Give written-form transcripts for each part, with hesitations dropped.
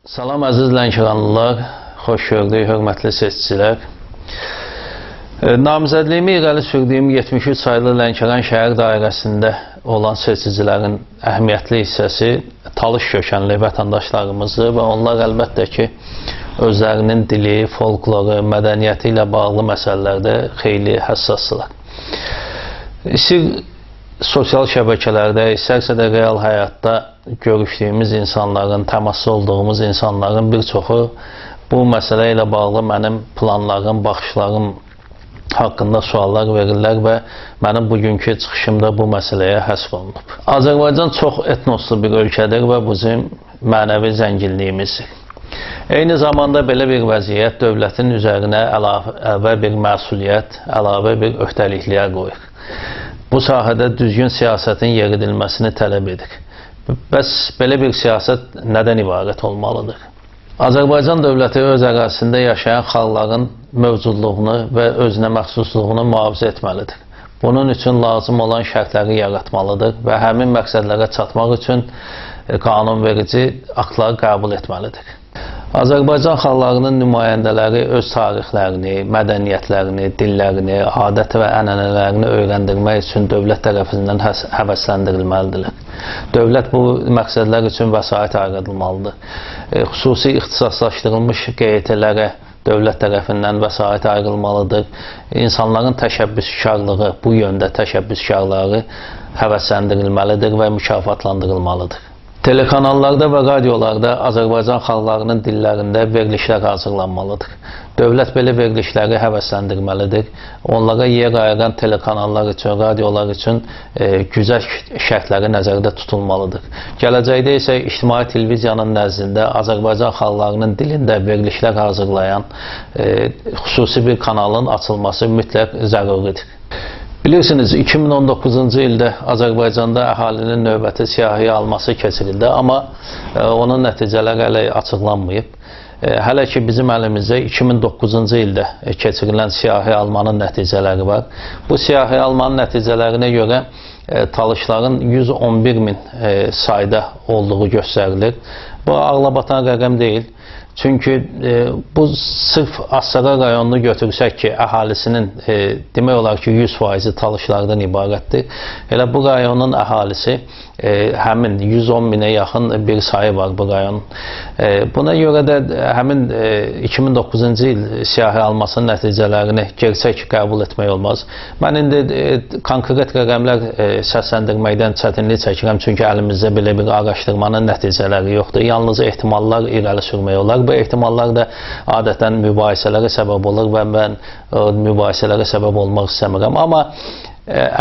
Salam əziz Lənkəranlılar, xoş gördük, hörmətli seçicilər. Namizədliyimi irəli sürdüyüm 73 saylı Lənkəran şəhər dairəsində olan seçicilərin əhəmiyyətli hissəsi Talış kökənli vətəndaşlarımızdır və onlar əlbəttə ki, özlərinin dili, folkloru, mədəniyyəti ilə bağlı məsələlərdə xeyli həssasdırlar. İstər sosial şəbəkələrdə, istərsə də real həyatda görüşdüyümüz insanların, təmasda olduğumuz insanların bir çoxu bu məsələ ilə bağlı mənim planlarım, baxışlarım haqqında suallar verirlər və mənim bugünkü çıxışımda bu məsələyə həsr olunub. Azərbaycan çox etnoslu bir ölkədir və bizim mənəvi zənginliyimizdir. Eyni zamanda belə bir vəziyyət dövlətin üzərinə əlavə bir məsuliyyət, əlavə bir öhdəliklər qoyur. Bu sahədə düzgün siyasətin yeridilməsini tələb edir. Bəs belə bir siyasət nədən ibarət olmalıdır? Azərbaycan dövləti öz ərazisində yaşayan xalqların mövcudluğunu və özünə məxsusluğunu mühafizə etməlidir. Bunun üçün lazım olan şərtləri yaratmalıdır və həmin məqsədlərə çatmaq üçün qanunverici aktları qəbul etməlidir. Azərbaycan xalqlarının nümayəndələri öz tarixlərini, mədəniyyətlərini, dillərini, adət və ənənələrini öyrəndirmək üçün dövlət tərəfindən həvəsləndirilməlidirlər. Dövlət bu məqsədlər üçün vəsait ayrılmalıdır. Xüsusi ixtisaslaşdırılmış QET-lərə dövlət tərəfindən vəsait ayrılmalıdır. İnsanların təşəbbüskarlığı, bu yöndə təşəbbüskarları həvəsləndirilməlidir və mükafatlandırılmalıdır. Telekanallarda və radiolarda Azərbaycan xalqlarının dillərində verilişlər hazırlanmalıdır. Dövlət belə verilişləri həvəsləndirməlidir. Onlara yer ayıran telekanallar üçün, radiolar üçün güzəl şərtləri nəzərdə tutulmalıdır. Gələcəkdə isə ictimai televiziyanın nəzdində Azərbaycan xalqlarının dilində verilişlər hazırlayan xüsusi bir kanalın açılması mütləq zəruridir. Bilirsiniz, 2019-cu ildə Azərbaycanda əhalinin növbəti siyahıya alması keçirildi, amma onun nəticələri hələ açıqlanmayıb. Hələ ki, bizim əlimizdə 2009-cu ildə keçirilən siyahıya almanın nəticələri var. Bu siyahıya almanın nəticələrinə görə Talışların 111 min sayda olduğu göstərilir. Bu ağlabatan rəqəm deyil. Çünki bu sırf Astara rayonunu götürsək ki, əhalisinin demək olar ki, 100% Talışlardan ibarətdir. Elə bu rayonun əhalisi həmin 110 minə yaxın bir sayı var bu rayonun. Buna görə də həmin 2009-cu il siyahı almasının nəticələrini gerçək qəbul etmək olmaz. Mən indi konkret rəqəmlər səsləndirməkdən çətinlik çəkirəm, çünki əlimizdə belə bir araşdırmanın nəticələri yoxdur. Yalnız ehtimallar irəli sürmək olar. Bu ehtimallar da adətən mübahisələrə səbəb olur və mən mübahisələrə səbəb olmaq istəmirəm. Amma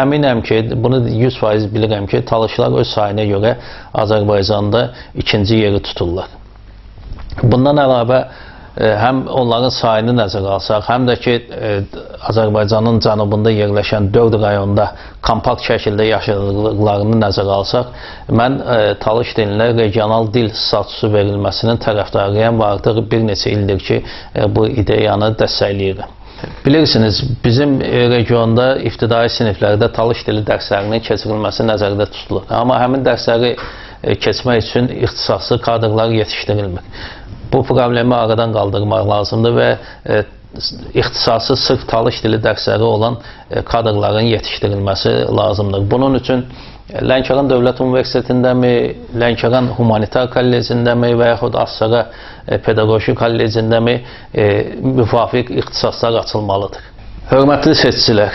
əminəm ki, bunu 100% bilirəm ki, Talışlar öz sayına görə Azərbaycanda ikinci yeri tuturlar. Bundan əlavə həm onların sayını nəzərə alsaq, həm də ki, Azərbaycanın cənubunda yerləşən 4 rayonda kompakt şəkildə yaşadıqlarını nəzərə alsaq, mən Talış dilinə regional dil statusu verilməsinin tərəfdarıyam və artıq bir neçə ildir ki, bu ideyanı dəstəkləyirəm. Bilirsiniz, bizim regionda ibtidai siniflərdə Talış dili dərslərinin keçirilməsi nəzərdə tutulur. Amma həmin dərsləri keçmək üçün ixtisaslı kadrlar yetişdirilmir. Bu problemi aradan qaldırmaq lazımdır və ixtisası sırf Talış dili dərsləri olan kadrların yetişdirilməsi lazımdır. Bunun üçün Lənkəran Dövlət Universitetindəmi, Lənkəran Humanitar Kollecindəmi və yaxud Astara Pedaqoji Kollecindəmi müvafiq ixtisaslar açılmalıdır. Hörmətli seçicilər,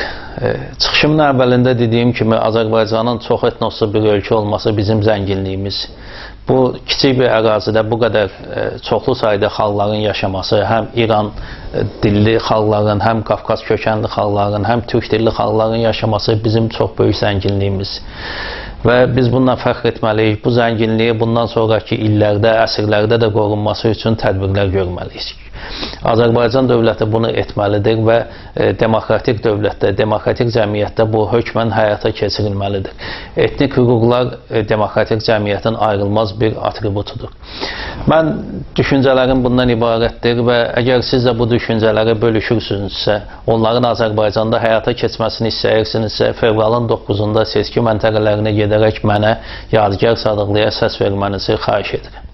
çıxışımın əvvəlində dediyim kimi Azərbaycanın çox etnoslu bir ölkə olması bizim zənginliyimiz. Bu kiçik bir ərazidə bu qədər çoxlu sayda xalqların yaşaması, həm İran dilli xalqların, həm Qafqaz kökənli xalqların, həm türk dilli xalqların yaşaması bizim çox böyük zənginliyimiz. Və biz bundan fəxr etməliyik. Bu zənginliyi bundan sonraki illərdə, əsrlərdə də qorunması üçün tədbirlər görməliyik. Azərbaycan dövləti bunu etməlidir və demokratik dövlətdə, demokratik cəmiyyətdə bu hökmən həyata keçirilməlidir. Etnik hüquqlar demokratik cəmiyyətin ayrılmaz bir atributudur. Mən düşüncələrim bundan ibarətdir və əgər siz də bu düşüncələri bölüşürsünüzsə, onların Azərbaycanda həyata keçməsini istəyirsinizsə, fevralın 9-unda seçki məntəqələrinə gedərək mənə Yadigar Sadıqlıya səs vermənizi xahiş edirəm.